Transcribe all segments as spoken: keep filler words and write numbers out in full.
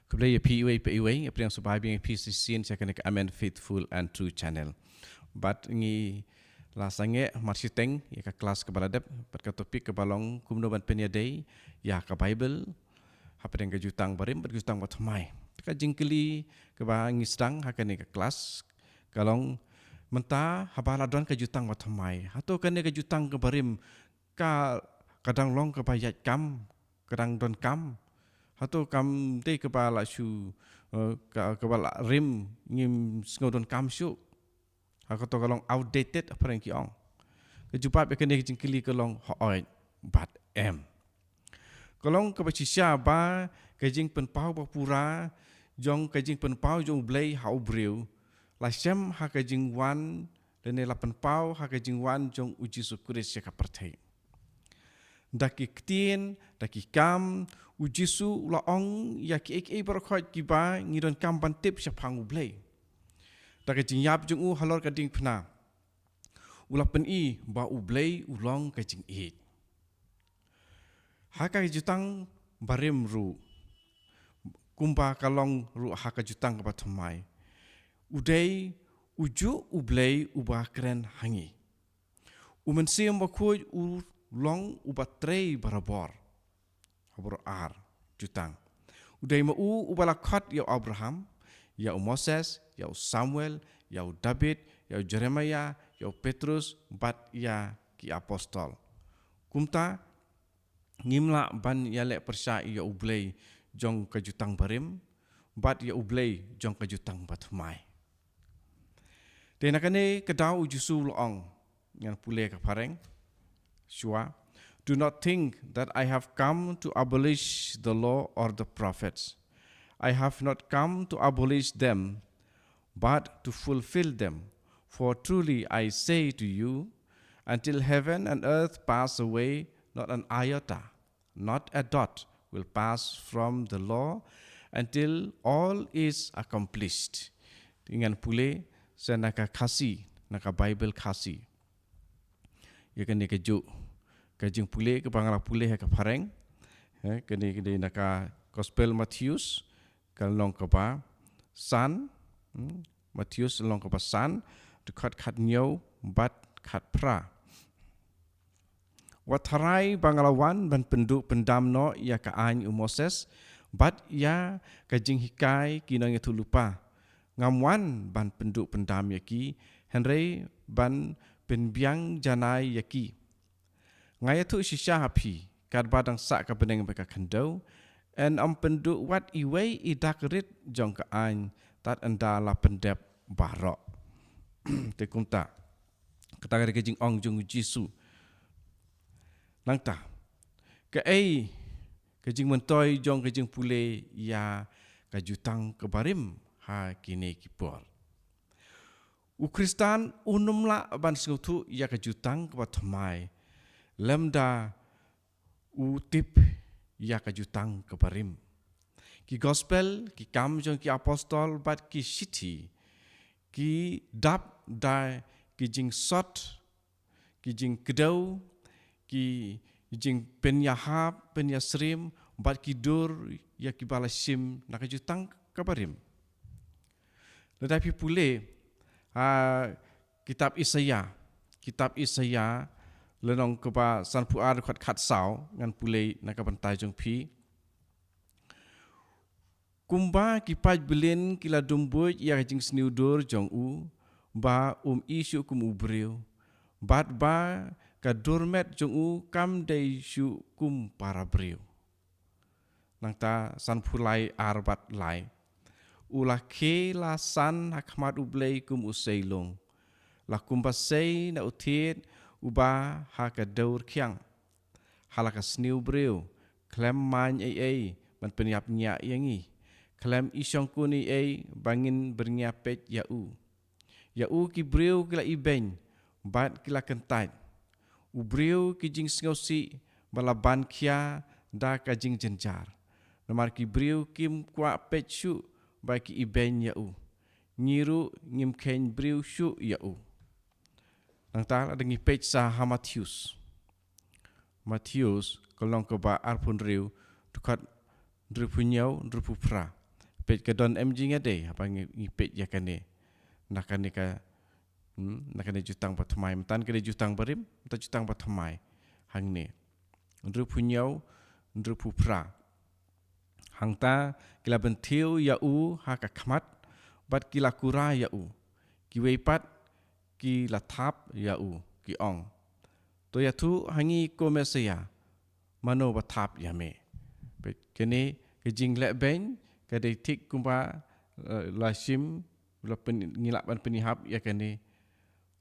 Khublei ïa phi iwei pa iwei, ïa phi ïa sngewbha biang ïa phi shisien sha kane ka Amen Faithful and True Channel. Bad ngi la sangeh marshiteng ïa ka klas kaba la dep, bad ka topic kaba long kumno ban pynïadei ïa ka Bible hapdeng ka Jutang Barim bad ka Jutang Bathymmai. Ka jingkylli kaba ngi sdang ha kane ka klas ka long, mynta haba la don ka Jutang Bathymmai, hato kane ka Jutang ka Barim ka, ka dang long kaba ïaid kam, ka dang don kam? Hato kam dei kaba la shu, eh, ka, kaba la rim, ngim sngew don kam shuh? Ha, kato ka long outdated, phareng ki ong. Ka jubab ïa kane ka jingkylli ka long hooid bad em. Ka long kaba shisha ba ka jingpynpaw ba pura jong ka jingpynpaw jong U Blei ha u briew la shem ha ka jingwan, lane la pynpaw ha ka jingwan jong U Jisu Khrist sha ka pyrthei. Da ki ktien, da ki kam, U Jisu u la ong ïa kiei kiei baroh khoit kiba ngi don kam ban tip shaphang U Blei. Da ka jingïap jong u halor ka diengphna, u la pyni ba U Blei u long ka jingïeit. Ha ka Jutang Barim ruh, kumba ka long ruh ha ka Jutang Bathymmai, u dei ujuh U Blei uba kren ha ngi. U Mynsiem Bakhuid u long uba trei barabor ha baroh ar jutang. U dei ma u uba la khot ïa u Abraham, ïa u Moses, ïa u Samuel, ïa u David, ïa u Jeremiah, ïa u Petrus bad ïa ki apostol. Kumta, ngim lah ban ïaleh pyrshah ïa U Blei jong ka Jutang Barim bad ïa U Blei jong ka Jutang Bathymmai. Te na kane ka daw U Jisu u la ong, ngan pule ka phareng shuwa: "Do not think that I have come to abolish the law or the prophets. I have not come to abolish them, but to fulfill them. For truly I say to you, until heaven and earth pass away, not an iota, not a dot will pass from the law until all is accomplished." Ngan pule sa na ka Khasi, na ka Bible Khasi. Ïa kane kajuh ka jingpule kaba nga la pule ha ka phareng. Eh, kane ka dei na ka Gospel Mathaios, ka lynnong kaba san, hmm, Mathaios lynnong kaba san, dkhot khathynñiew bad khatphra. Wat tharai ba nga la wan ban pynduh pyndam noh ïa ka aiñ u Moses bad ïa ka jinghikai ki nongïathuhlypa. Ngam wan ban pynduh pyndam ïa ki, hynrei ban pynbiang janai ïa ki. Nga ïathuh shisha ha phi, katba dang sah ka bneng bad ka khyndew, yn ym pynduh wat iwei i dak rit jong ka aiñ tad ynda la pyndep baroh. Te kumta, kata ka dei ka jingong jong U Jisu. Nangta, kaei ka jingmyntoi jong ka jingpule ïa ka Jutang ka Barim ha kine ki por? U Khristan um lah ban sngewthuh ïa ka Jutang ka Bathymmai lymda u tip ïa ka Jutang ka Barim. Ki Gospel, ki Kam jong ki Apostol bad ki Shithi ki dap da ki jingsot, ki jingkdew, ki jingpynïahap pynïasyriem bad ki dur ïa kiba la shim na ka Jutang ka Barim. Lada phi pule ha kitab Isaïah, kitab Isaïah lynnong kaba sanphew ar dkhot khatsaw, ngan pule na ka bynta jong phi. Kumba ki paid byllien ki la dum buit ïa ka jingsniew dur jong u, ba um i shuh kum u briew, bad ba ka dur met jong u kam dei shuh kum para briew. Nangta sanphew lai ar bad lai. U la khie la san ha khmat U Blei kum u sei lung. La kumba sei na u thied uba ha ka dewrkhiang. Ha la ka sniew briew, khlem main ei ei ban pynïap ñiah ïa ngi. Khlem i shongkun ei ei ba ngin byrngia peit ïa u. Ïa u ki briew ki la ibeiñ bad ki la kyntait. U briew ki jingsngewsih ba la ban khia da ka jingjynjar. Namar ki briew kim kwah peit shuh ba ki ibeiñ ïa u. Ngi ruh ngim kheiñ briew shuh ïa u. Nangta lada ngi peit sa ha Mathaios. Mathaios, ka lynnong kaba arphew hynriew, dkhot hynriewphew hynñiew, hynriewphew phra. Peit ka don em jingïadei haba ngi, ngi peit ïa kane. Na kane ka, hmm, na kane jutang bathymmai. Mynta ka dei jutang barim, mynta jutang bathymmai. Hangne. Hynriewphew hynñiew, hynriewphew phra. Hangta ki la bynthiew ïa u ha ka khmat, bad ki la kura ïa u. Kiwei pat ki la thap ïa u, ki ong, "To ïathuh ha ngi ko Messaïah, mano ba thap ïa me?" Peit, kane ka jinglehbeiñ ka dei thik kumba, eh, la shim, la pyn-, ngi lah ban pynïahap ïa kane.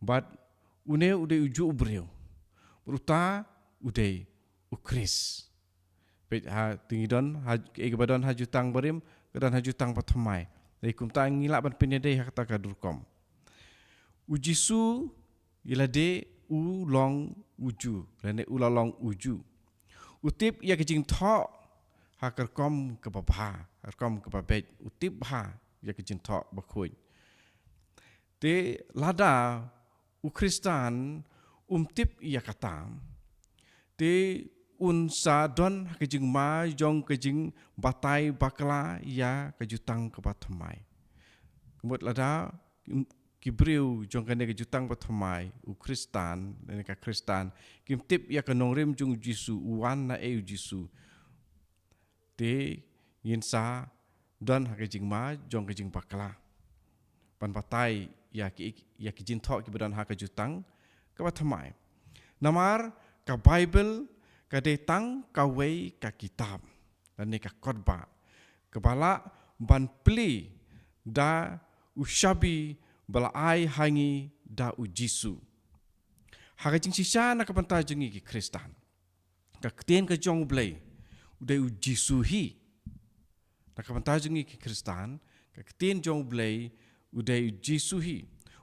Bad une u dei ujuh u briew. Bad uta u dei u Khrist. Peit ha, te ngi don ha, kaei kaba don ha jutang barim, ka don ha jutang bathymmai. Dei kumta ngi lah ban pynïadei ha kata ka rukom. U Jisu, ïa lade u long u Jiw, lane u la long u Jiw. U tip ïa ka jingthoh ha ka rukom kaba bha, ha ka rukom kaba beit, u tip bha ïa ka jingthoh bakhuid. Te lada u Khristan um tip ïa kata, te un sa don ha ka jingma jong ka jingbatai bakla ïa ka jutang kaba thymmai. Ka mut lada, mm, ki briew jong kane ka jutang bathymmai, u Khristan, lane ka Khristan, kim tip ïa ka nongrim jong u Jisu, u wan naei u Jisu. Te ngin sa don ha ka jingma jong ka jingbakla ban batai ïa ki, ïa ki jingthoh kiba don ha ka jutang kaba thymmai. Namar ka Baibl ka dei tang kawei ka kitab, lane ka kotbah, kaba lah ban plie da u shabi ba la ai ha ngi da u Jisu. Ha ka jingshisha na ka bynta jong ngi ki Khristan, ka ktien ka jong U Blei u dei u Jisu hi. Na ka bynta jong ngi ki Khristan, ka ktien jong U Blei u dei u Jisu hi,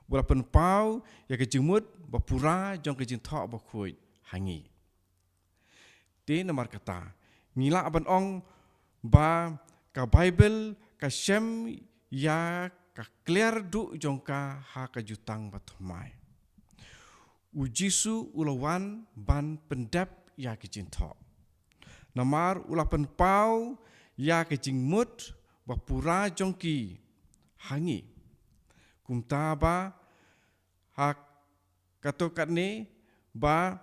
uba la pynpaw ïa ka jingmut ba pura jong ka jingthoh bakhuid ha ngi. Te namar kata, ngi lah ban ong ba ka Baibl ka shem ïa ka kliar duh jong ka ha ka jutang bathymmai. U Jisu u la wan ban pyndep ïa ki jingthoh. Namar u la pynpaw ïa ki jingmut ba pura jong ki ha ngi. Kumta ba ha kato katne ba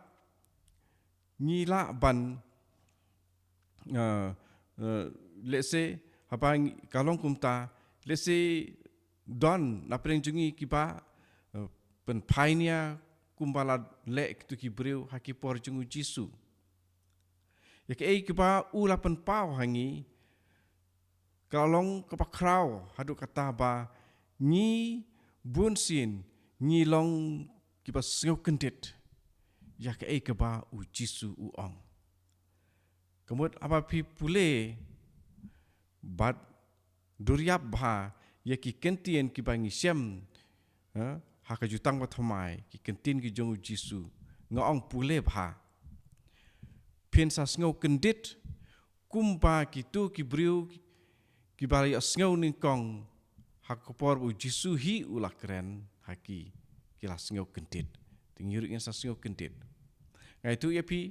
ngi lah ban, eh, eh, let's say, haba ngi, ka long kumta, let's say, don na pdeng jong ngi kiba, eh, pynphai nia kumba la leh kito ki briew ha ki por jong u Jisu. Ïa kaei kaba u la pynpaw ha ngi, ka long kaba khraw haduh katta ba ngi bunsien ngi long kiba sngew kyndit ïa kaei kaba u Jisu u ong. Ka mut haba phi pule bad duriap bha ïa ki kyntien kiba ngi shem, eh, ha ka Jutang Bathymmai, ki kyntien ki jong u Jisu, nga ong pule bha. Phin sa sngew kyndit kumba kito ki briew kiba la ïohsngew nyngkong ha ka por ba u Jisu hi u la kren ha ki, ki la sngew kyndit. Te ngi ruh ngin sa sngew kyndit. Nga ïathuh ïa phi,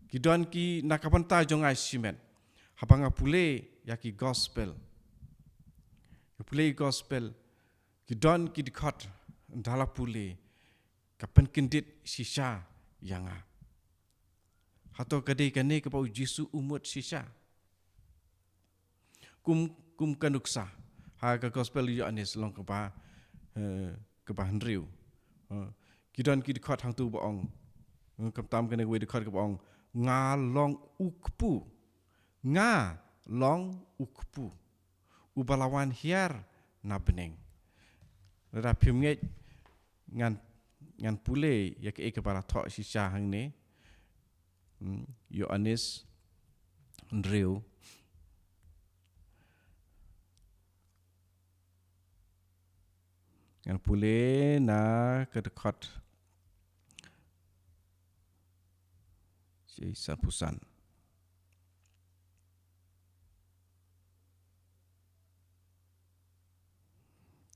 ki don ki na ka bynta jong nga shimet. Haba nga pule ïa ki gospel, nga pule ki gospel, ki don ki dkhot ynda la pule ka pynkyndit shisha ïa nga. Hato ka dei kane kaba u Jisu u mut shisha? Kum, kum ka nuksa ha ka gospel u Ïoannis lynnong kaba, eh, kaba hynriew. Eh, ki don ki dkhot hangto ba ong, eh, khamtam kane kawei dkhot kaba ong, nga long u kpu. Nga long u kpu uba la wan hiar na bneng. Lada phim ngeit ngan, ngan pule ïa kaei kaba la thoh shisha hangne. Hmm, Ïoannis hynriew. Ngan pule na ka dkhot sanphew san.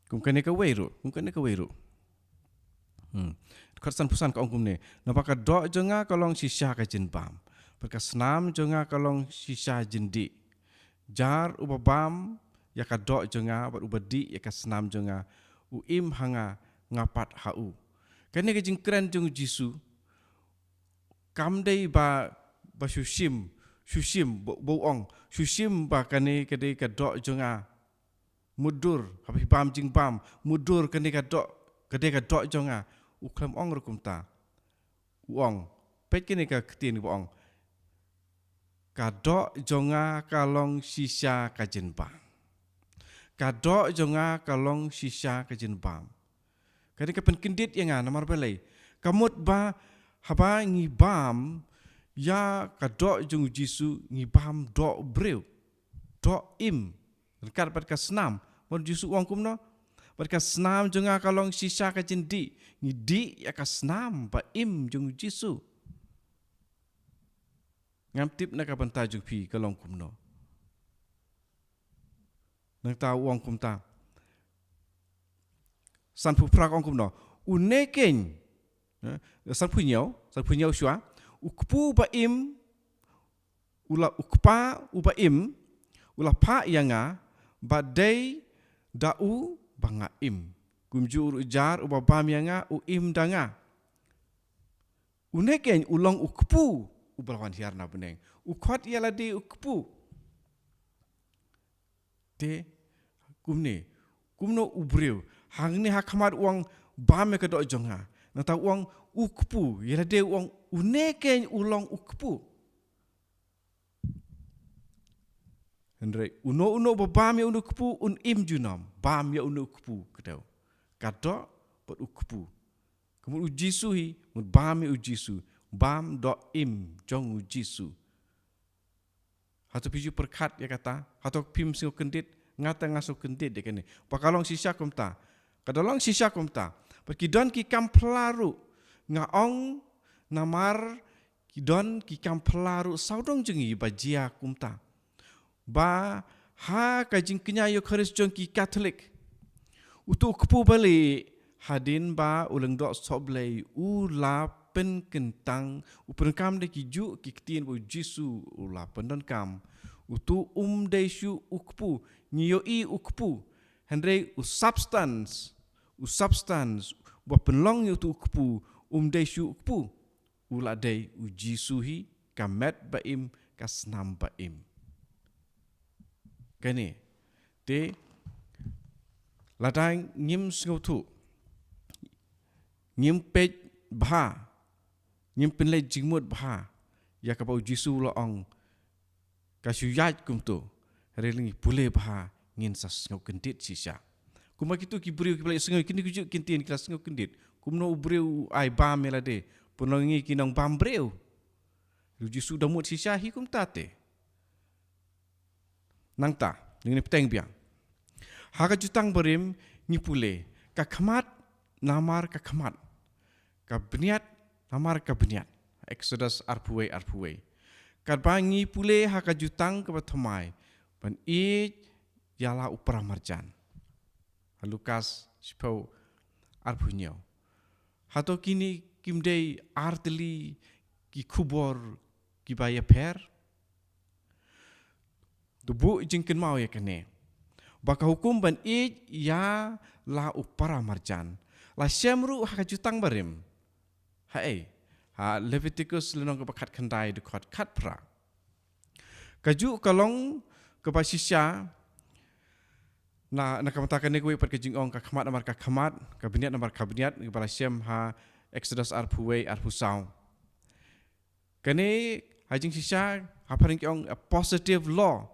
Kum kane kawei ruh, kum kane kawei ruh. Hmm. Dkhot sanphew san ka ong kumne. Naba ka doh jong nga ka long shisha ka jingbam, bad ka snam jong nga ka long shisha jyndih. Jar uba bam ïa ka doh jong nga, bad uba dih ïa ka snam jong nga, u im ha nga, nga pat ha u. Kane ka jingkren jong u Jisu, kam dei ba, ba shu shim, shu shim, ba, ba u ong, shu shim ba kane ka dei ka doh jong nga. Mutdur, haba phi bam jingbam, mutdur kane ka doh, ka dei ka doh jong nga. U khlem ong ruh kumta. U ong, peit kane ka ktien ba ong. Ka doh jong nga ka long shisha ka jingbam. Ka doh jong nga ka long shisha ka jingbam. Kane ka pynkyndit ïa nga namar balei. Ka mut ba haba ngi bam ïa ka doh jong u Jisu, ngi bam doh briew. Doh im. Ryngkat bad ka snam. Bad u Jisu u ong kumno? Bad ka snam jong nga ka long shisha ka jingdih. Ngi dih ïa ka snam ba im jong u Jisu. Ngam tip na ka bynta jong phi ka long kumno. Nangta u ong kumta. Sanphew phra u ong kumno. Une keiñ. Eh, sanphew hynñiew, sanphew hynñiew shuwa. U kpu ba im, u la u kpa uba im, u la phah ïa nga, ba dei da u ba nga im. Kumjuh ruh jar uba bam ïa nga, u im da nga. Une keiñ u long u kpu, uba la wan hiar na bneng. U khot ïa lade u kpu. Te, kumne, kumno u briew. Hangne ha khmat u ong bam ïa ka doh jong nga. Nangta u ong u kpu, ïa lade u ong une keiñ u long u kpu. Hynrei, uno uno ba bam ïa une u kpu, un im junom, bam ïa une u kpu, kdew. Ka doh, bad u kpu. Ka mut u Jisu hi, mut bam ïa u Jisu, bam doh im jong u Jisu. Hato phi ju pyrkhat ïa kata, hato phim sngewkyndit, nga te nga sngewkyndit ïa kane. Ba ka long shisha kumta, ka da long shisha kumta. Bad ki don ki kam phylla ruh, nga ong namar ki don ki kam phylla ruh sawdong jong ngi ba jia kumta. Ba ha ka jingkñia Eukharist jong ki Katholik. Utu u kpu bali hadien ba u lyngdoh sohblei u la pynkyntang, u pyndonkam da ki juh ki ktien ba u Jisu u la pyndonkam. Utu um dei shuh u kpu, ngi ïohi u kpu. Hynrei u substance, u substance, ba pynlong ïa utu u kpu, um dei shuh u kpu. U la dei u Jisu hi, ka met ba im, ka snam ba im. Kane, te, lada ngim sngewthuh, ngim peit bha, ngim pynleit jingmut bha, ïa kaba u Jisu u la ong, ka shu ïaid kumto, hynrei lada ngi pule bha, ngin sa sngewkyndit shisha. Kumba kito ki briew kiba la sngew, kine ki juh ki ktien ki la sngewkyndit. Kumno u briew u ai bam ïa lade, pynlong ngi ki nongbam briew. U Jisu da mut shisha hi kumta te. Nangta, ngi bteng biang. Ha ka Jutang Barim, ngi pule, ka khmat, namar ka khmat. Ka bniat, namar ka bniat. Exodus arphew wei, arphew wei. Katba ngi pule ha ka Jutang kaba thymmai, ban ïeit ïa la u para marjan. Ha Lukas shiphew arphew hynñiew. Hato kine kim dei artylli ki khubor kiba ïapher? To buh jingkynmaw ïa kane. Ba ka hukum ban ïeit ïa la u para marjan. La shem ruh ha ka Jutang Barim. Ha ei, ha Leviticus lynnong kaba khatkhyndai dkhot khatphra. Kajuh ka long kaba shisha, na, na ka bynta kane kawei pat ka jingong ka khmat namar ka khmat, ka bniat namar ka bniat, kaba la shem ha Exodus arphew wei, arphew saw. Kane, ha jingshisha, ha phareng ki ong a positive law.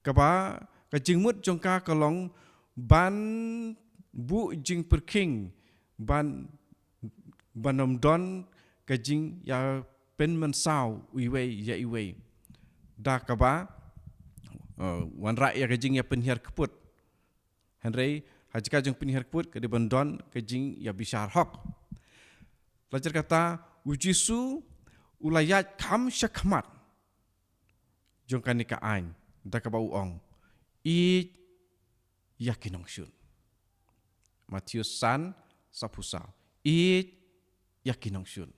Kaba, ka jingmut jong ka ka long ban buh jingpyrkhing, ban, ban ym don ka jingïapynmynsaw uiwei ïa iwei. Da kaba, eh, wanrah ïa ka jingïapynhiar kyput. Hynrei, ha jaka jong pynhiar kyput, ka dei ban don ka jingïabishar hok. La jar kata, u Jisu, u la ïaid kham shakhmat jong kane ka aiñ, da kaba u ong, ïeit ïa ki nongshun. Matthew san, saphew saw. Ïeit ïa ki nongshun.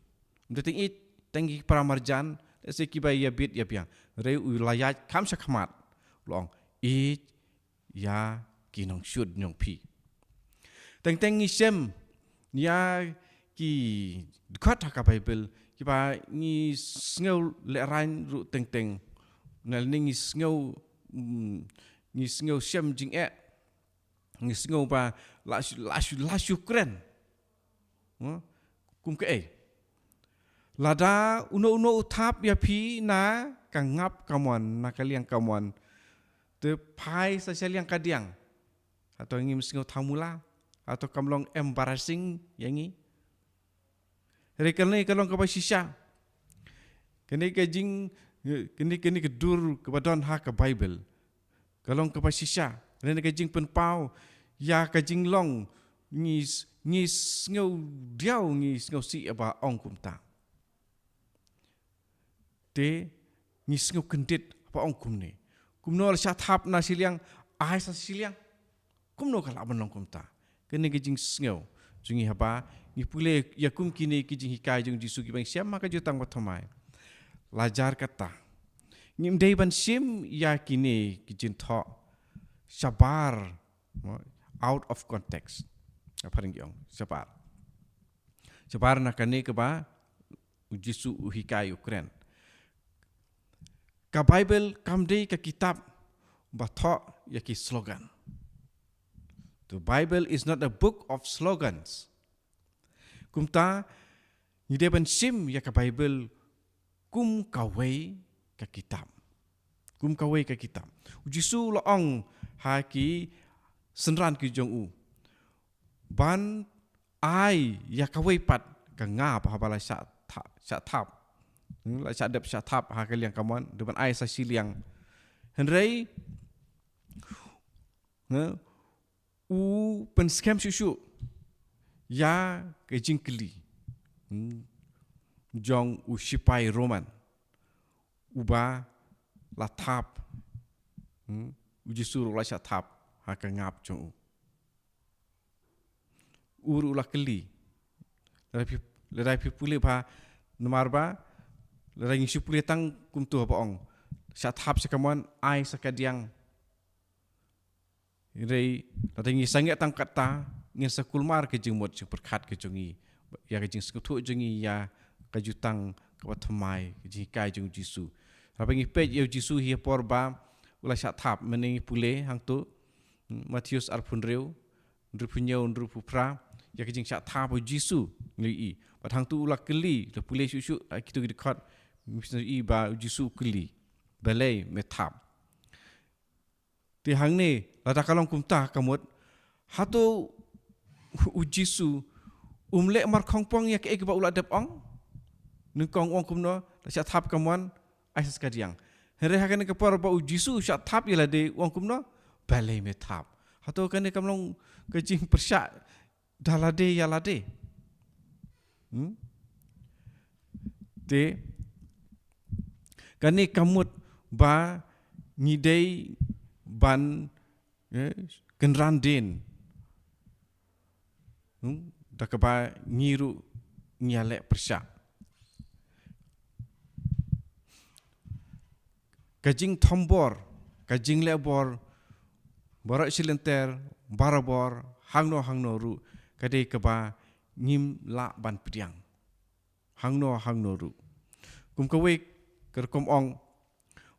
Ym dei tang ïeit tang ki para marjan, lehse kiba ïabit ïabiang. Hynrei u la ïaid kham shakhmat. U la ong, ïeit ïa ki nongshun jong phi. Teng teng ngi shem ïa ki dkhot ha ka Baibl kiba ngi sngew lehraiñ ruh teng teng. Nalor ngi sngew, mm, ngi sngew shem jingeh. Ngi sngew ba la shu, la shu, la shu kren. Huh? Kum kaei? Lada uno uno u thap ïa phi na ka ngap kamon, na ka liang kamon, te phai sa sha liang kadiang. Hato ngim sngew thaw mula? Hato kam long embarrassing ïa ngi? Hynrei kane ka long kaba shisha. Kane ka jing, kane, kane ka dur kaba don ha ka Baibl ka long kaba shisha. Kane ka jingpynpaw ïa ka jinglong, ngi s-, ngi sngew diaw, ngi sngew sih ba ong kumta. Te ngi sngew kyndit ba ong kumne. Kumno la shah thap na shiliang, ai sa shiliang? Kumno ka lah ban long kumta? Kane ka jingsngew jong ngi haba ngi pule ïa kum kine ki jinghikai jong Jisu kiba ngi shem ha ka Jutang Bathymmai. La jar kata. Ngim dei ban shim ïa kine ki jingthoh shabar, out of context. Apa ring ong shabar? Shabar na kane kaba u Jisu u hikai, u kren. Ka Baibl kam dei ka kitab ba thoh ïa ki slogan. The Bible is not a book of slogans. Kumta, ngi dei ban shim ïa ka Baibl kum kawei ka kitab. Kum kawei ka kitab. U Jisu u la ong ha ki synran ki jong u ban ai ïa kawei pat ka ngap haba la shah tha-, shah thap. Hmm, la shah dep shah thap ha ka liang kamon, dei ban ai sa shiliang. Hynrei, hmm, u pynskhem shuh shuh ïa ka jingkylli, hmm, jong u shipai Roman uba la thap. Hmm, u Jisu ruh la shah thap ha ka ngap jong u. U ruh u la kylli. Lada phi, lada phi pule bha, namar ba lada ngi shu pule tang kumto ba ong, shah thap sha kamon, ai sa kadiang. Hynrei lada ngi sangeh tang katta, ngin sa kulmar ka jingmut jingpyrkhat ka jong ngi ïa ka jingsngewthuh jong ngi ïa ka Jutang kaba Thymmai, ka jinghikai jong u Jisu. Haba ngi peit ïa u Jisu ha ka por ba u la shah thap, mynne ngi pule hangto, hmm, Mathaios arphew hynriew, hynriewphew hynñiew, hynriewphew phra, ïa ka jingshah thap u Jisu ngi ïohi. Bad hangto u la kylli, la pule shuh shuh ha kito ki dkhot, ngi ïohi ba u Jisu u kylli, balei me thap? Te hangne, lada ka long kumta ka mut, hato u Jisu um leh markhongpong ïa kaei kaba u la dep ong? Nyngkong u ong kumno, la shah thap kamon, ai sa kadiang. Hynrei ha kane ka por ba u Jisu u shah thap ïa lade, u ong kumno, balei me thap? Hato kane kam long ka jingpyrshah da lade ïa lade? Hmm? Te kane ka mut ba ngi dei ban, eh, kynran dien, hmm, da kaba ngi ruh ngi ïaleh pyrshah. Ka jingthombor, ka jingleh bor, baroh shi lynter, barabor, hangno hangno ruh, ka dei kaba ngim lah ban pdiang. Hangno hangno ruh. Kum kawei ka rukom ong,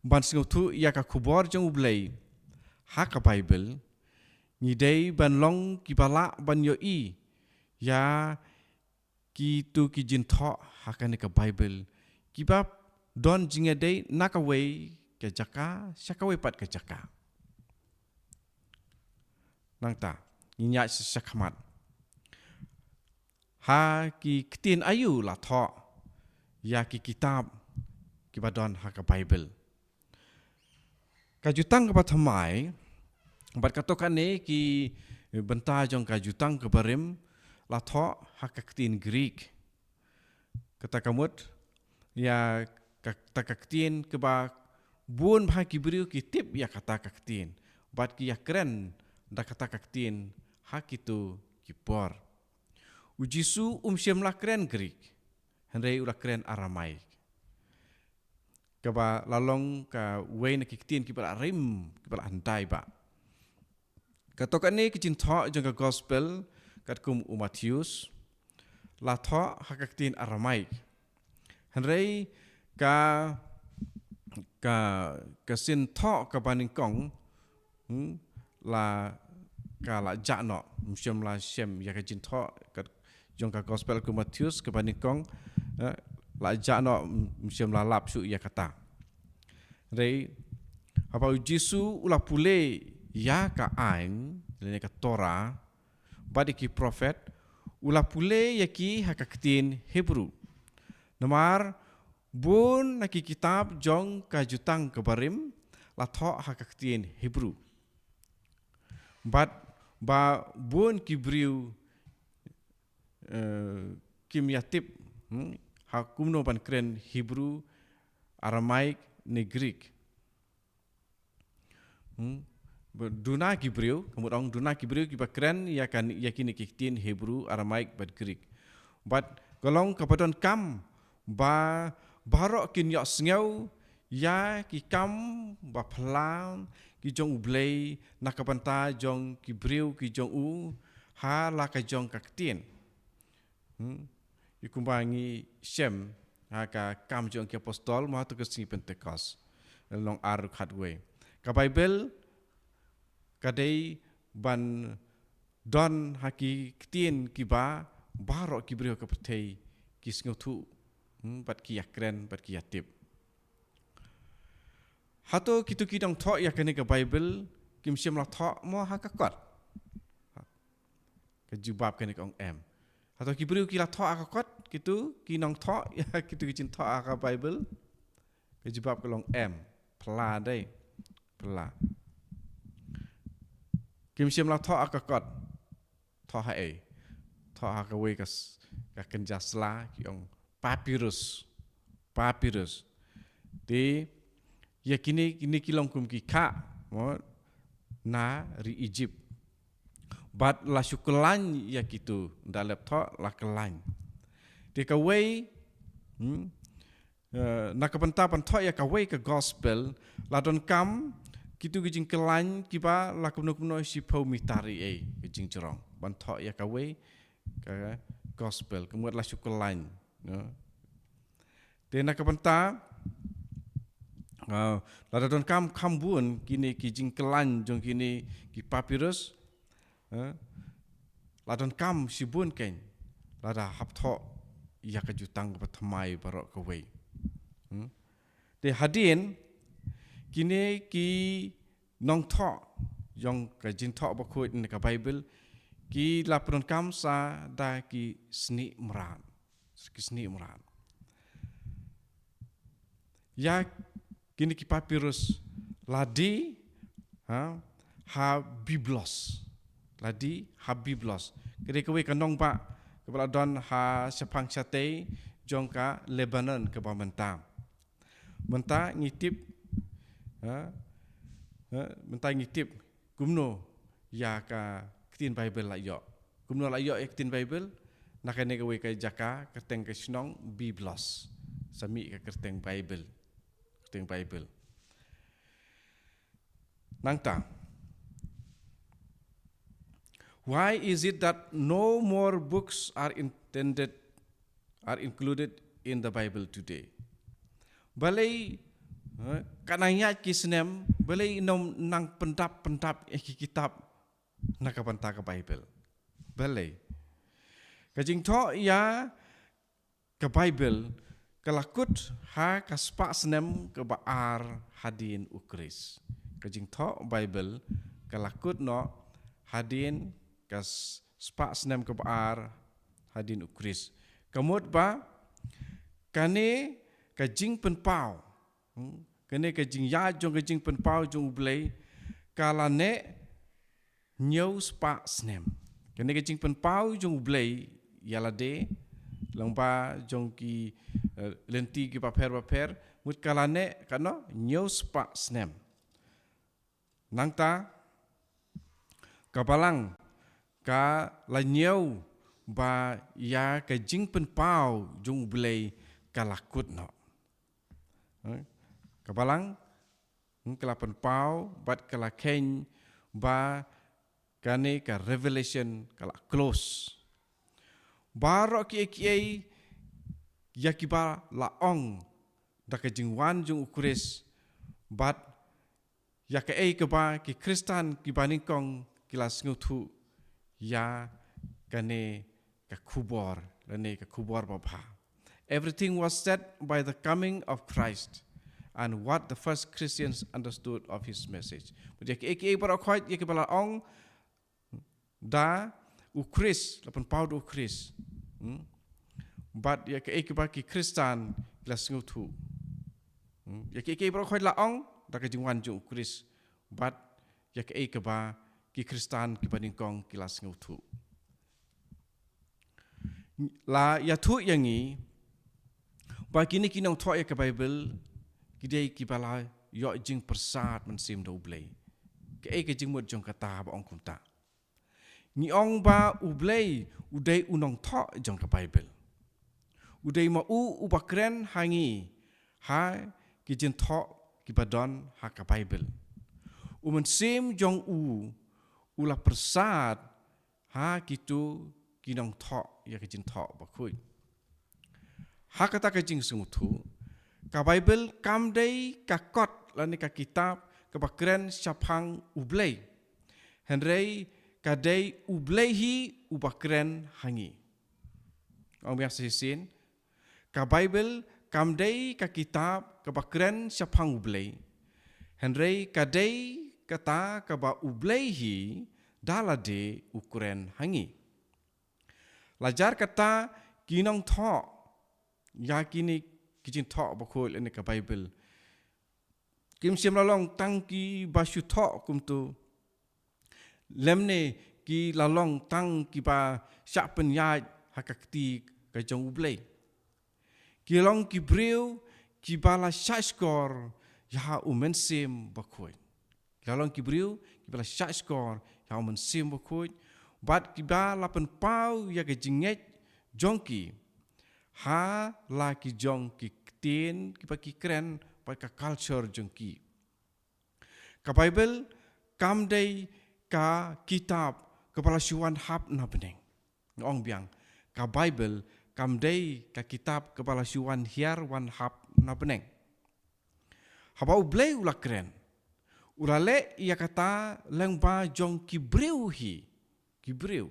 ban sngewthuh ïa ka khubor jong U Blei ha ka Baibl, ngi dei ban long kiba lah ban ïohi ïa kito ki jingthoh ha kane ka Baibl, kiba don jingïadei na kawei ka jaka sha kawei pat ka jaka. Nangta, ngin ïaid sha, sha khmat. Ha ki ktien aïu la thoh ïa ki kitab kiba don ha ka Baibl? Ka Jutang kaba Thymmai, bad kato kane ki bynta jong ka Jutang kaba Rim, la thoh ha ka ktien Greek. Kata ka mut, ïa kata ka ktien kaba bun bha ki briew ki tip ïa kata ka ktien, bad ki ïakren da kata ka ktien ha kito ki por. U Jisu um shym la kren Greek, hynrei u la kren Aramaic, kaba la long kawei na ki ktien kiba la rim, kiba la hyndai bha. Kato kane ka jingthoh jong ka gospel katkum u Mathaios la thoh ha ka ktien Aramaik. Hynrei ka, ka, ka sien thoh kaba nyngkong, hmm, la, ka la jah noh, ym shym la shem ïa ka jingthoh ka, jong ka gospel u Mathaios kaba nyngkong, eh, la jah noh, ym shym la lap shuh ïa kata. Hynrei haba u Jisu u la pule ïa ka aiñ, lane ka Torah, bad ïa ki prophet, u la pule ïa ki ha ka ktien Hebru. Namar bun na ki kitab jong ka Jutang ka Barim la thoh ha ka ktien Hebru. Bad ba bun ki briew, eh, kim ïa tip, hmm, ha kumno ban kren Hebru, Aramaik ne Greek. Hmm? Ba duna ki briew, ka mut ong duna ki briew kiba kren ïa ka, ïa kine ki ktien Hebru, Aramaik bad Greek. Bad ka long kaba donkam ba baroh kin ïohsngew ïa ki kam ba phylla ki jong U Blei na ka bynta jong ki briew ki jong u ha la ka jong ka ktien. Hmm? Ïa kumba ngi shem ha ka Kam jong ki Apostol, mo, ha kato ka sngi Pentekost. Lynnong ar, dkhot wei. Ka Baibl ka dei ban don ha ki ktien kiba baroh ki briew ka pyrthei ki sngewthuh, hmm, bad ki ïa kren, bad ki ïa tip. Hato kito ki nongthoh ïa kane ka Baibl kim shym la thoh mo ha ka kot? Ka jubab kane ka ong em. Hato ki briew ki la thoh ha ka kot, kito ki nongthoh ïa kito ki jingthoh ha ka Baibl? Ka jubab ka long em. Phylla dei. Phylla. Kim shym la thoh ha ka kot. Thoh ha ei? Thoh ha kawei ka s-, ka kynja sla, ki ong papyrus. Papyrus. Te ïa kine, kine ki long kum ki khah, mo, na ri Egypt. Bad la shu kyllain ïa kito, da lep thoh la kyllain. Te kawei, hmm, eh, na ka bynta ban thoh ïa kawei ka gospel, la donkam kito ki jingkyllain kiba la kumno kumno shiphew mitar ei ei ka jingjrong ban thoh ïa kawei ka gospel, ka mut la shu kyllain, no? Te na ka bynta, ah, lada donkam kham bun kine ki jingkyllain jong kine ki papyrus, eh, la donkam shibun keiñ lada hap thoh ïa ka Jutang Bathymmai baroh kawei. Hmm? Te hadien, kine ki nongthoh jong ka Jingthoh Bakhuid ne ka Baibl, ki la pyndonkam sa da ki snieh mrad. Ki snieh mrad. Ïa kine ki papyrus la die, ha, ha Byblos. La die ha Byblos. Ka dei kawei ka nongbah kaba la don ha shaphang shatei jong ka Lebanon kaba mynta. Mynta ngi tip, ha, ha, mynta ngi tip kumno ïa ka ktien Baibl la ïoh. Kumno la ïoh ïa ka ktien Baibl? Na kane kawei ka jaka, kyrteng ka shnong Byblos. Sa mih ka kyrteng Baibl. Kyrteng Baibl. Nangta. Why is it that no more books are intended, are included in the Bible today? Balei, eh, katba nang ïaid ki snem, balei ym nang pyndap pyndap ïa ki kitab na ka bynta ka Baibl? Balei? Ka jingthoh ïa ka Baibl ka la kut ha ka spah snem kaba ar hadien U Khrist. Ka jingthoh Baibl ka la kut noh hadien ka s-, spah snem kaba ar hadien U Khrist. Ka mut ba kane ka jingpynpaw, hmm, kane ka jingïaid jong ka jingpynpaw jong U Blei ka la neh hynñiew spah snem. Kane ka jingpynpaw jong U Blei ïa lade lyngba jong ki, eh, lynti kiba pher ba pher, mut ka la neh katno, hynñiew spah snem. Nangta ka Balang ka la ñiew ba ïa ka jingpynpaw jong U Blei ka la kut noh. Eh, ka Balang, hmm, ka la pynpaw bad ka la kheiñ ba kane ka Revelation ka la close. Baroh kiei kiei ïa kiba la ong da ka jingwan jong u Khrist, bad ïa kaei kaba ki Khristan kiba nyngkong ki la sngewthuh ïa kane ka khubor, lane ka khubor babha. Everything was set by the coming of Christ and what the first Christians understood of his message. Bad ïa kiei kiei baroh khoit ïa kiba la ong da u Khrist, la pynpaw da u Khrist. Hmm? Bad ïa kaei kaba ki Khristan ki la sngewthuh. Hmm? Ïa kaei kaei baroh khoit la ong da ka jingwan jong u Khrist. Bad ïa kaei kaba ki Khristan kiba nyngkong ki la sngewthuh. La ïathuh ïa ngi ba kine ki nongthoh ïa ka Bible ki dei kiba la ïoh jingpyrsad mynsiem da u Blei. Kaei ka jingmut jong kata ba ong kumta? Ngi ong ba u Blei u dei u nongthoh jong ka Bible. U dei ma u uba kren ha ngi ha ki jingthoh kiba don ha ka Bible. U mynsiem jong u u la pyrsad ha kito ki nongthoh ïa ki jingthoh bakhuid. Ha kata ka jingsngewthuh, ka Bible kam dei ka kot lane ka kitab kaba kren shaphang u Blei. Hynrei ka dei u Blei hi uba kren ha ngi. Ong biang shisien, ka Bible kam dei ka kitab kaba kren shaphang u Blei. Hynrei ka dei kata kaba u Blei hi da lade u kren ha ngi. La jar kata ki nongthoh ïa kine ki jingthoh bakhuid lane ka Bible kim shym la long tang kiba shu thoh kumto, lymne ki la long tang kiba shah pynïaid ha ka kti ka jong u Blei. Ki long ki briew kiba la shahshkor ïa u Mynsiem Bakhuid. Ki la long ki briew kiba la shahshkor ïa u Mynsiem Bakhuid, bad kiba la pynpaw ïa ka jingngeit jong ki ha la ki jong ki ktien kiba ki kren bad ka culture jong ki. Ka Bible kam dei ka kitab kaba la shu wan hap na bneng. Nga ong biang, ka Bible kam dei ka kitab kaba la shu wan hiar wan hap na bneng. Haba u Blei u la kren, u la leh ïa kata lyngba jong ki briew hi, ki briew,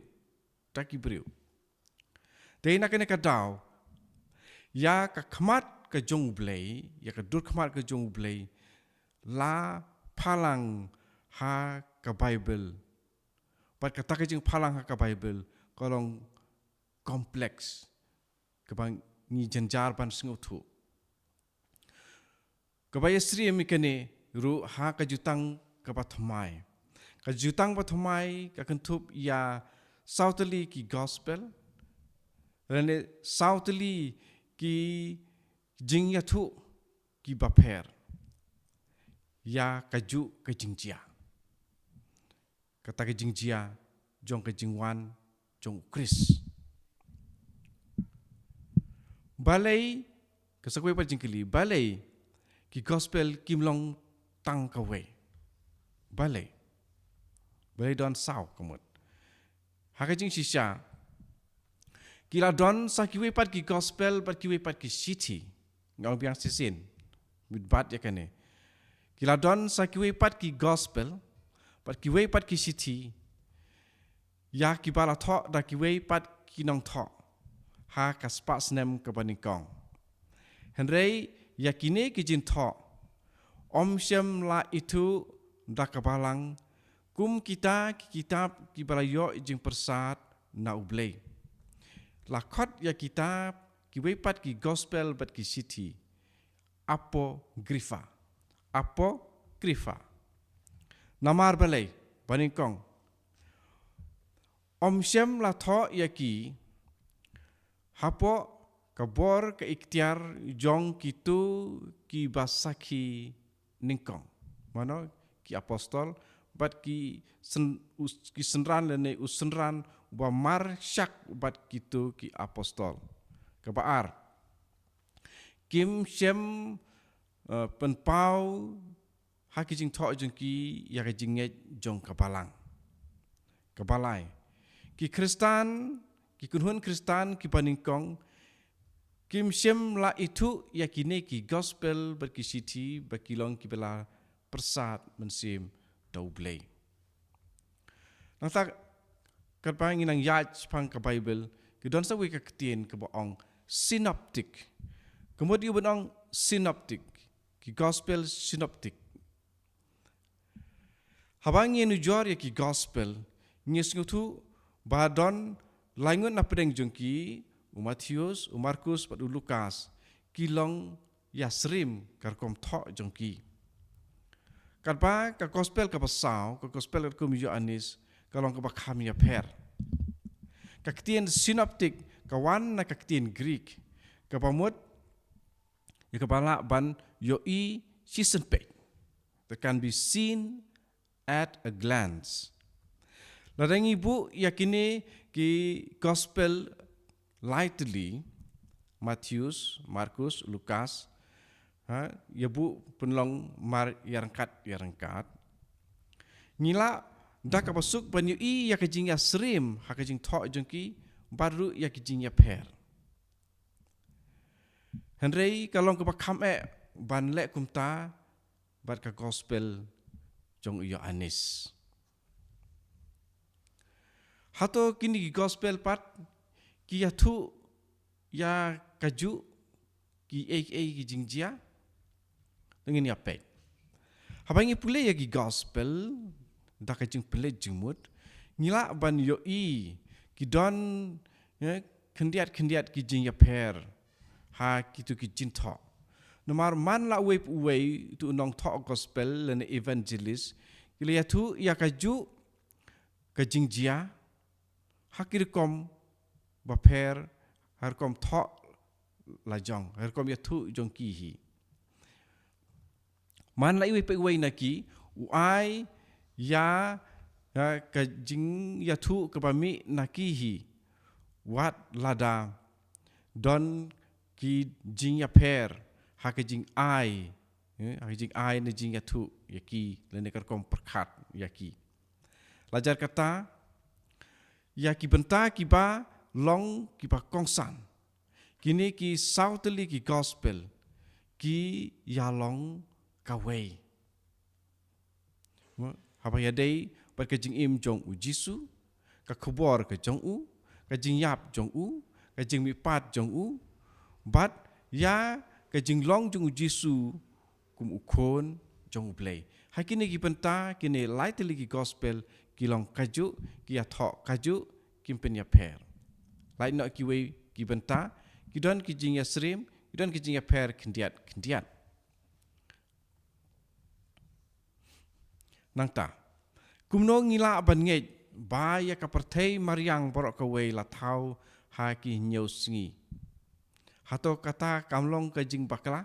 da ki briew. Te na kane ka daw, ïa ka khmat ka jong u Blei, ïa ka dur khmat ka jong u Blei la phalang ha ka Bible. Bad kata ka jingphalang ha ka Bible ka long complex, kaba ngi jynjar ban sngewthuh. Kaba ïasyriem ïa kane ruh ha ka Jutang kaba Thymmai. Ka Jutang ba Thymmai ka kynthup ïa saw tylli ki gospel, lane saw tylli ki jingïathuh kiba pher ïa kajuh ka jingjia. Kata ka jingjia jong ka jingwan jong u Khrist. Balei, ka sa kawei pat jingkylli, balei ki gospel kim long tang kawei? Balei? Balei don saw ka mut? Ha ka jingshisha, ki la don sa kiwei pat ki gospel bad kiwei pat ki shithi. Nga ong biang shisien, mut bad ïa kane. Ki la don sa kiwei pat ki gospel bad kiwei pat ki shithi, ïa kiba la thoh da kiwei pat ki nongthoh ha ka spah snem kaba nyngkong. Hynrei ïa kine ki jingthoh ym shym la ithuh da ka Balang kum kita ki kitab kiba la ïoh jingpyrsad na u Blei. La khot ïa kitab kiwei pat ki gospel bad ki shithi apocrypha. Apocrypha. Namar balei? Ba nyngkong, ym shym la thoh ïa ki hapoh ka bor ka iktiar jong kito kiba sakhi nyngkong, mano, ki apostol bad ki syn-, u-, ki synran lane u synran uba marshak bad kito ki apostol. Kaba ar, kim shym, eh, pynpaw ha ki jingthoh jong ki ïa ka jingngeit jong ka Balang. kaba lai. Ki Khristan, ki kynhun Khristan kiba nyngkong, kim shym la ithuh ïa kine ki gospel bad ki shithi ba ki long kiba la pyrsad mynsiem da U Blei. Nangta katba ngi nang ïaid shaphang ka Baibl, ki don sa kawei ka ktien kaba ong synoptic. Ka mut ïa ban ong synoptic, ki gospel synoptic. Haba ngi nujor ïa ki gospel, ngi sngewthuh ba don laingut na pdeng jong ki, u Mathaios, u Markos bad u Lukas, ki long ïasyriem ka rukom thoh jong ki. Katba ka gospel kaba saw, ka gospel katkum u Ïoannis, ka long kaba kham ïapher. Ka ktien synoptic ka wan na ka ktien Greek, kaba mut ïa kaba lah ban ïohi shisien peit. That can be seen at a glance. Lada ngi buh ïa kine ki gospel lai tylli, Mathaios, Markos, Lukas, ha, ïa buh pynlong mar ïa ryngkat ïa ryngkat, ngi lah da kaba suk ban ïohi ïa ka jingïasyriem ha ka jingthoh jong ki, bad ruh ïa ka jingïapher. Hynrei ka long kaba kham eh ban leh kumta bad ka gospel jong u Ïoannis. Hato kine ki gospel pat ki ïathuh ïa kajuh kiei kiei ki jingjia? To ngin ïa peit. Haba ngi pule ïa ki gospel da ka jingpule jingmut, ngi lah ban ïohi ki don, eh, khyndiat khyndiat ki jingïapher ha kito ki jingthoh. Namar man la uwei pa uwei uto u nongthoh gospel lane evangelist, ki la ïathuh ïa kajuh ka jingjia ha ki rukom bapher, ha rukom thoh lajong, ha rukom ïathuh jong ki hi. Man la iwei pa iwei na ki u ai ïa, ïa ka jingïathuh kaba mih na ki hi, wat lada don ki jingïapher ha ka jingai, eh, ha ka jingai ne jingïathuh ïa ki lane ka rukom pyrkhat ïa ki. La jar kata, ïa ki bynta kiba long kiba kongsan, kine ki saw tylli ki gospel ki ïalong kawei. Haba ïadei bad ka jingim jong u Jisu, ka khubor ka jong u, ka jingïap jong u, ka jingmihpat jong u, bad ïa ka jinglong jong u Jisu kum u Khun jong U Blei. Ha kine ki bynta, kine lai tylli ki gospel ki long kajuh, ki ïathoh kajuh, kim pynïapher. Lait noh kiwei ki bynta, ki don ki jingïasyriem, ki don ki jingïapher khyndiat khyndiat. Nangta, kumno ngi lah ban ngeit ba ïa ka pyrthei mariang baroh kawei la thaw ha ki hynñiew sngi? Hato kata kam long ka jingbakla?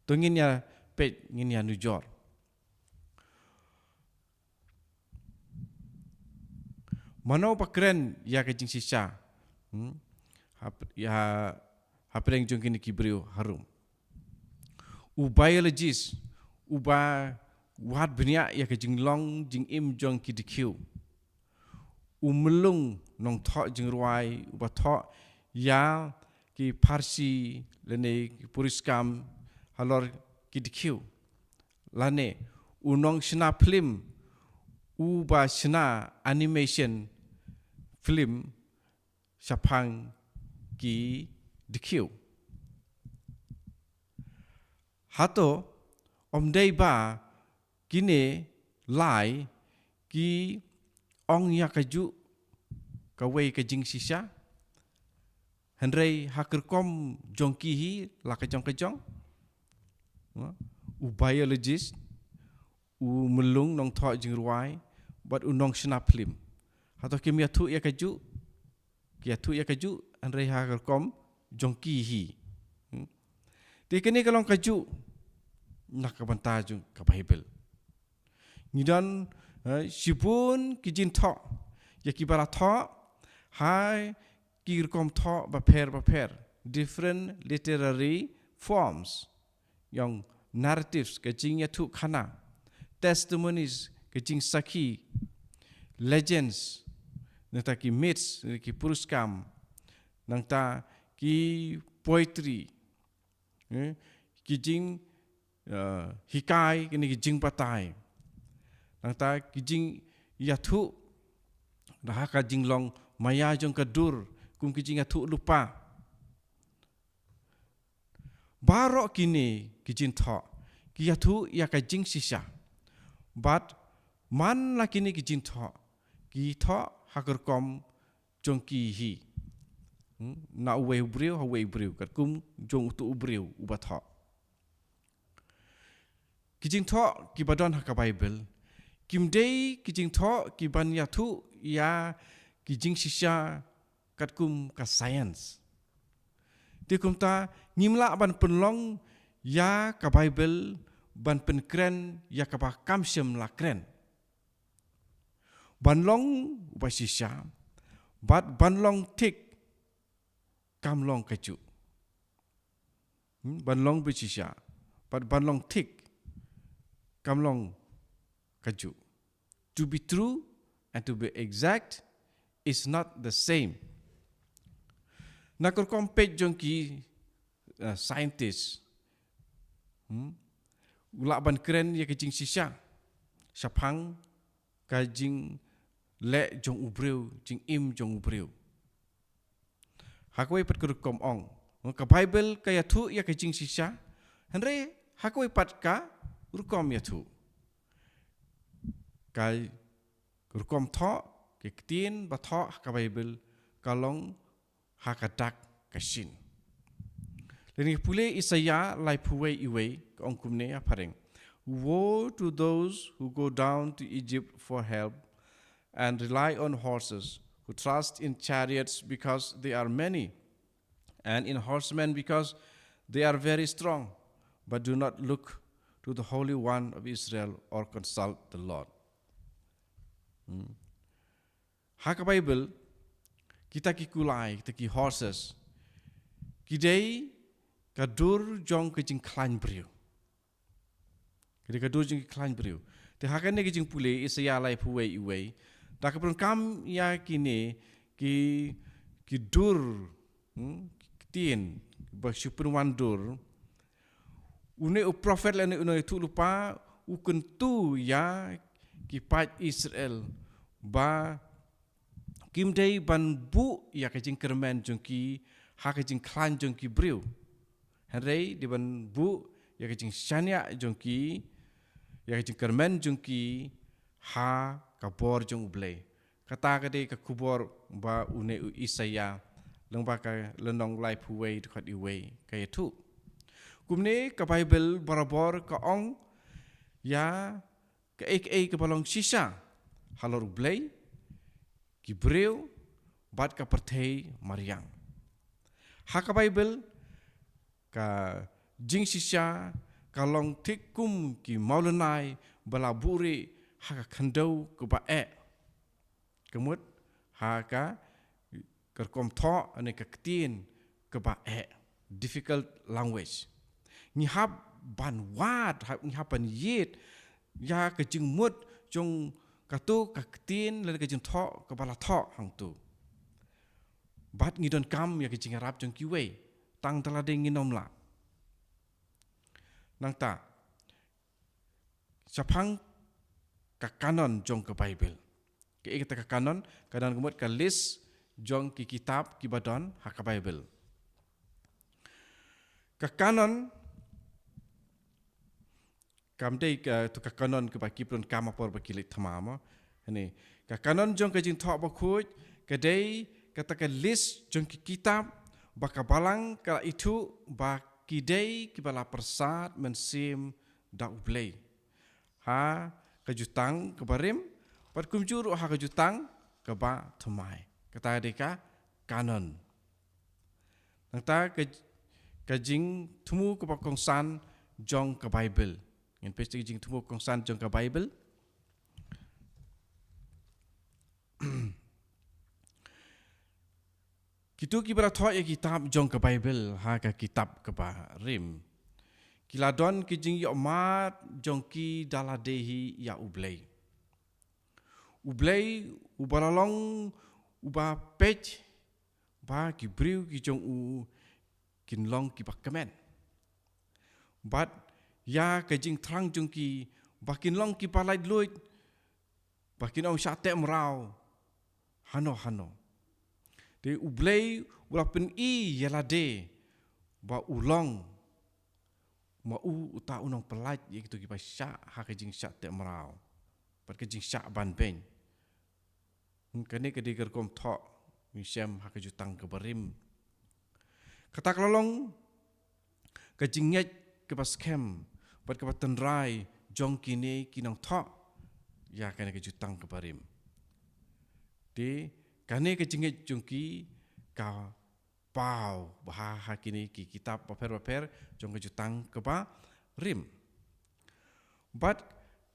To ngin ïa peit, ngin ïa nujor. Mano ba kren ïa ka jingshisha, hmm? Hap-, ïa, hapdeng jong kine ki briew harum. U biologist, uba wad bniah ïa ka jinglong jingim jong ki dkhiew. U myllung nongthoh jingrwai, uba thoh ïa ki pharshi lane ki puriskam halor ki dkhiew. Lane, u nongshna phlim, uba shna animation film shaphang ki dkhiew. Hato, ym dei ba kine lai ki ong ïa kajuh kawei ka jingshisha? Hynrei ha ka rukom jong ki hi la ka jong ka jong. U biologist, u myllung nongthoh jingrwai, bad u nongshna phlim. Hato kim ïathuh ïa kajuh? Ki ïathuh ïa kajuh, hynrei ha ka rukom jong ki hi. Hmm. Te kane ka long kajuh na ka bynta jong ka Baibl. Ngi don, eh, shibun ki jingthoh ïa kiba la thoh ha ki rukom thoh bapher bapher, different literary forms. Ïa narratives, ka jingïathuhkhana, testimonies, ka jingsakhi, legends, nangta ki myths, ki puriskam, nangta ki poetry, eh, ki jing, eh, hikai, kine ki jingbatai. Nangta ki jingïathuh, da ha ka jinglong maïa jong ka dur, kum ki jingïathuh lypa. Baroh kine ki jingthoh, ki ïathuh ïa ka jingshisha. Bad man la kine ki jingthoh, ki thoh ha ka rukom jong ki hi. Hmm? Na uwei u briew, ha uwei u briew, katkum jong uto u briew, uba thoh. Ki jingthoh, kiba don ha ka Bible, kim dei ki jingthoh, kiban ïathuh ïa ki jingshisha katkum ka science. Te kumta, ngim lah ban pynlong ïa ka Bible, ban pynkren ïa kaba kam shym la kren. Ban long ba shisha, bad ban long thik, kam long kajuh. Hmm, ban long ba shisha, bad ban long thik, kam long kajuh. To be true and to be exact is not the same. Na ka rukom peit jong ki, uh, scientist, hmm, u lah ban kren ïa ka jingshisha shaphang ka jingleh jong u briew, jingim jong u briew. Ha kawei pat ka rukom ong, ka Bible ka ïathuh ïa ka jingshisha, hynrei ha kawei pat ka rukom ïathuh. Ka rukom thoh, ka ktien ba thoh ha ka Bible, ka long ha ka dak ka shin. Lehse pule Isaïah laiphew wei, iwei, ka ong kumne ha phareng: "Woe to those who go down to Egypt for help and rely on horses, who trust in chariots because they are many, and in horsemen because they are very strong, but do not look to the Holy One of Israel or consult the Lord." Hmm. Ha ka Bible, kita ki kulai, kita ki horses, ki dei ka dur jong ka jingkhlaiñ briew. Ki dei ka dur jong ka jingkhlaiñ briew. Te ha kane ka jingpule, Isaïah laiphew wei, iwei, da ka pyndonkam ïa kine ki, ki dur, hmm, ki ktien ba shu pynwan dur, une u prophet lane une u ïathuhlypa u kyntu ïa ki paid Israel ba kim dei ban buh ïa ka jingkyrmen jong ki ha ka jingkhlaiñ jong ki briew, hynrei dei ban buh ïa ka jingshaniah jong ki, ïa ka jingkyrmen jong ki ha ka bor jong U Blei. Kata ka dei ka khubor ba une u Isaïah, lyngba ka lynnong laiphew wei, dkhot iwei, ka ïathuh. Kumne ka Bible barabor ka ong ïa kaei kaei kaba long shisha halor U Blei, ki briew, bad ka pyrthei mariang. Ha ka Bible, ka jingshisha ka long thik kum ki mawlynnai ba la buhrieh ha ka khyndew kaba eh. Ka mut ha ka, ka rukom thoh, ne ka ktien kaba eh, difficult language. Ngi hap ban wad, hap, ngi hap ban ïeit ïa ka jingmut jong kato ka ktien lane ka jingthoh kaba la thoh hangto. Bad ngi donkam ïa ka jingïarap jong kiwei, tang da lade ngin ym lah. Nangta, shaphang ka canon jong ka Bible. Kaei kata ka canon? Canon ka mut ka list jong ki kitab kiba don ha ka Bible. Ka canon, kam dei kato ka canon kaba ki pyndonkam ha por ba ki leit thma mo. Hynrei ka canon jong ka Jingthoh Bakhuid ka dei kata ka list jong ki kitab ba ka Balang ka la ithuh ba ki dei kiba la pyrsad mynsiem da U Blei ha ka jutang kaba rim, bad kumjuh ruh ha ka jutang kaba thymmai. Kata ka dei ka canon. Nangta ka, ka jingthmu kaba kongsan jong ka Bible. Ngin peit ka jingthmu kongsan jong ka Bible. Kito kiba la thoh ïa ki kitab jong ka Bible ha ka kitab kaba rim, ki la don ki jingïohmad jong ki da lade hi ïa U Blei. U Blei, uba la long, uba peit ba ki briew ki jong u kin long kiba kmen. Bad ïa ka jingthrang jong ki ba kin long kiba laitluid, ba kin ym shah teh mraw hano hano. Te U Blei u la pyni ïa lade ba u long ma u uta u nongpyllait ïa kito kiba shah ha ka jingshah teh mraw bad ka jingshah ban beiñ. Hmm, kane ka dei ka rukom thoh ngi shem ha ka Jutang kaba rim. Kata ka la long ka jingngeit kaba skhem bad kaba tynrai jong kine ki nongthoh ïa kane ka Jutang kaba rim. Te kane ka jingngeit jong ki ka paw bha ha kine ki kitab bapher bapher jong ka Jutang kaba rim. Bad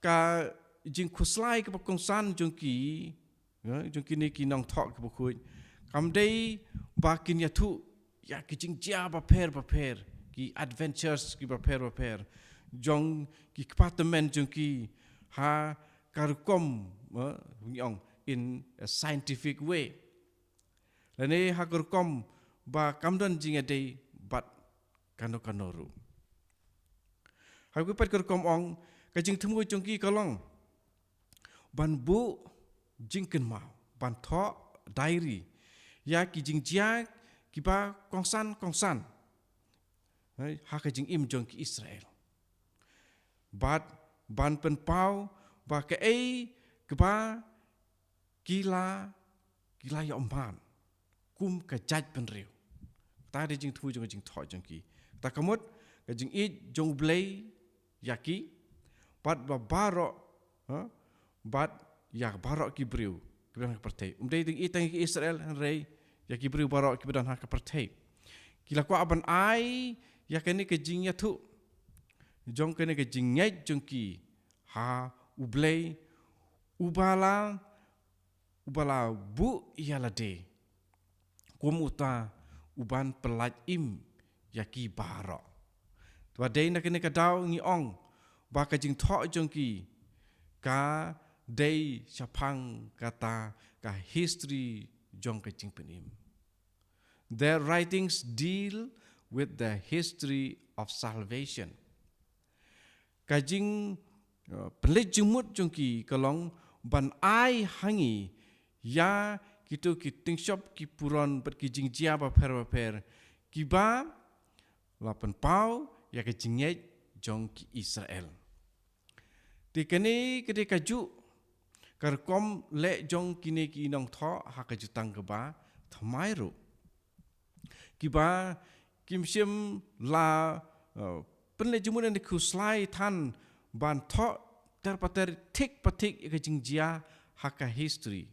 ka jingkhuslai kaba kongsan jong ki, eh, jong kine ki nongthoh kiba khuid, kam dei ba kin ïathuh ïa ki jingjia bapher bapher, ki adventures ki bapher bapher jong ki kpa tymmen jong ki ha ka rukom, eh, ngi ong, in a scientific way, lane ha ka rukom ba kam don jingïadei bad kano kano ruh. Ha kawei pat ka rukom ong, ka jingthmu jong ki ka long ban buh jingkynmaw, ban thoh diary ïa ki jingjia kiba kongsan kongsan, eh, ha ka jingim jong ki Israel, bad ban pynpaw ba kaei kaba ki la, ki la ïoh man kum ka jaitbynriew. Kata ka dei jingthmu jong ka jingthoh jong ki. Kata ka mut ka jingïeit jong U Blei ïa ki bad ba baroh, ha, bad ïa baroh ki briew kiba don ha ka pyrthei. Um dei jingïeit tang ïa ki Israel, hynrei ïa ki briew baroh kiba don ha ka pyrthei. Ki la kwah ban ai ïa kane ka jingïathuh jong kane ka jingngeit jong ki ha U Blei, uba la, uba la buh ïa lade kum uta uban pyllait im ïa ki baroh. Te ba dei na kane ka daw ngi ong ba ka jingthoh jong ki ka dei shaphang kata ka history jong ka jingpynim. Their writings deal with the history of salvation. Ka jing, uh, pynleit jingmut jong ki ka long ban ai ha ngi ïa kito ki tyngshop ki puron bad ki jingjia bapher bapher kiba la pynpaw ïa ka jingngeit jong ki Israel. Te kane ka dei kajuh ka rukom leh jong kine ki nongthoh ha ka Jutang kaba thymmai ruh, kiba kim shym la, uh, pynleit jingmut ne khuslai than ban thoh ter pa ter, thik pa thik ïa ka jingjia ha ka history.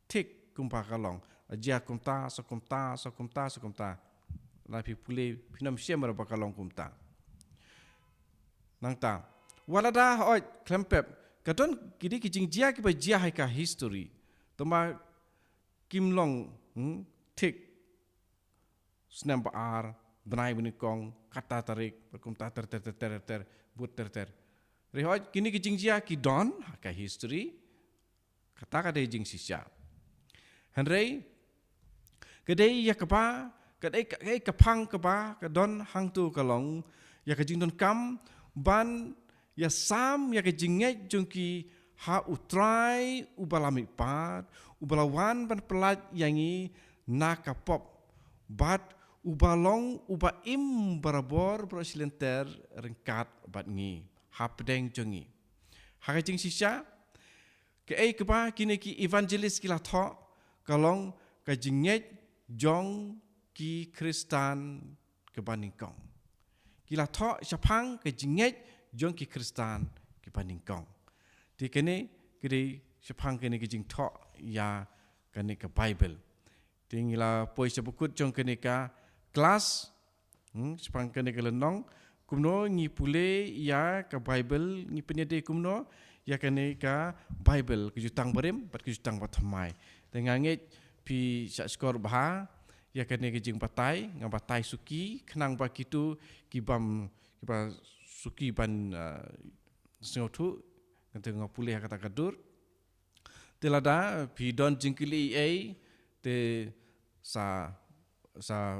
Thik kumba ka long, jia kumta, sa kumta, sa kumta, sa kumta. Lada phi pule phin ym shem ruh ba ka long kumta. Nangta, wat lada hooid khlem pep ka don ki dei ki jingjia kiba jia ha ka history, tangba kim long, hmm, thik snem ba ar, bnai ba nyngkong, kata tarik, bad kumta ter ter ter ter ter, bad ter ter. Hynrei hooid kine ki jingjia ki don ha ka history. Kata ka dei jingshisha. Hynrei ka dei ïa kaba, ka dei ka, ka dei ka phang kaba ka don hangto ka long ïa ka jingdonkam ban ïasam ïa ka jingngeit jong ki ha U Trai uba la mihpat, uba la wan ban pyllait ïa ngi na ka pop, bad uba long uba im barabor baroh shi lynter ryngkat bad ngi hapdeng jong ngi. Ha ka jingshisha, kaei kaba kine ki evangelist ki la thoh ka long ka jingngeit jong ki Khristan kaba nyngkong. Ki la thoh shaphang ka jingngeit jong ki Khristan kaba nyngkong. Te kane ka dei shaphang kane ka jingthoh ïa kane ka Bible. Te ngi la poi sha bakut jong kane ka klas, hmm, shaphang kane ka lynnong, kumno ngi pule ïa ka Bible, ngi pynïadei kumno ïa kane ka Bible, ka Jutang barim bad ka Jutang bathymmai. Te nga ngeit phi shah shkor bha ïa kane ka jingbatai, nga batai suki khnang ba kito ki bym, kiba suki ban, ah, sngewthuh, nga te nga pule ha kata ka dur. Te lada phi don jingkylli ei, te sa, sa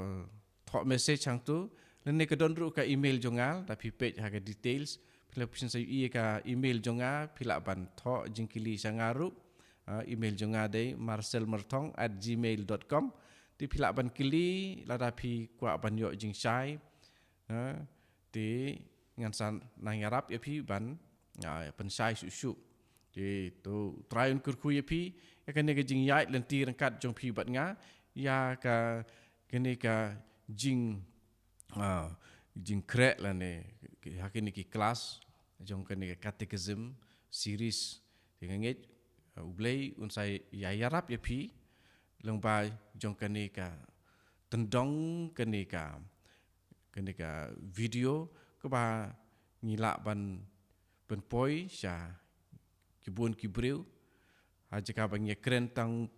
thoh message hangtu. Lane ka don ruh ka email jong nga, da phi peit ha ka details. Phi lah phin sa ïohi ka email jong nga, phi lah ban thoh jingkylli sha nga ruh. Ah, email jong nga dei marcelmarthong at gmail dot com. Te phi lah ban kylli, lada phi kwah ban ïoh jingshai. Ha, te ngan sa nang ïarap ïa phi ban, ah, pynshai shuh shuh. Te to U Trai un kyrkhu ïa phi, ïa kane ka jingïaid lynti ryngkat jong phi bad nga, ïa ka, kane ka jing, ah, jingkhreh lane, ha kine ki class, jong kane ka catechism series. Te nga ngeit, ah, U Blei un sa ïa ïarap ïa phi, lyngba jong kane ka tyndong kane ka, kane ka video kaba ngi lah ban, ban poi sha ki bun ki briew. Ha jaka ba ngi kren tang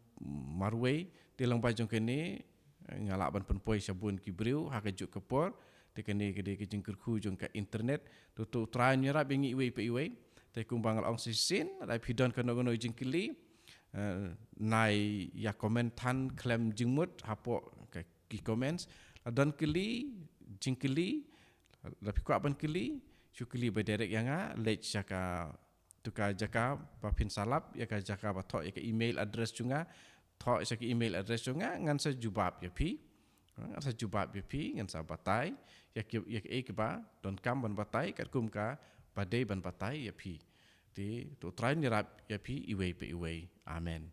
marwei, te lyngba jong kane, nga lah ban pynpoi sha bun ki briew, ha kajuh ka por, te kane ka dei ka jingkyrkhu jong ka internet, to to U Trai un ïarap ïa ngi iwei pa iwei, te kumba nga la ong shisien, lada phi don kano kano jingkylli, eh, nai ïa comment than khlem jingmut, hapoh ka ki comments, la don kylli, jingkylli, la phi kwah ban kylli, shu kylli ba direct ïa nga, leit sha ka, to ka jaka ba phin sa lap, ïa ka jaka ba thoh, ïa ka email address jong nga, thoh sha ka email address jong nga, ngan sa jubab ïa phi, ngan sa jubab ïa phi, ngan sa batai, ïa ki, ïa kaei kaba donkam ban batai, katkum kaba dei ban batai ïa phi. Te, to U Trai un ïarap ïa phi, iwei pa iwei. Amen.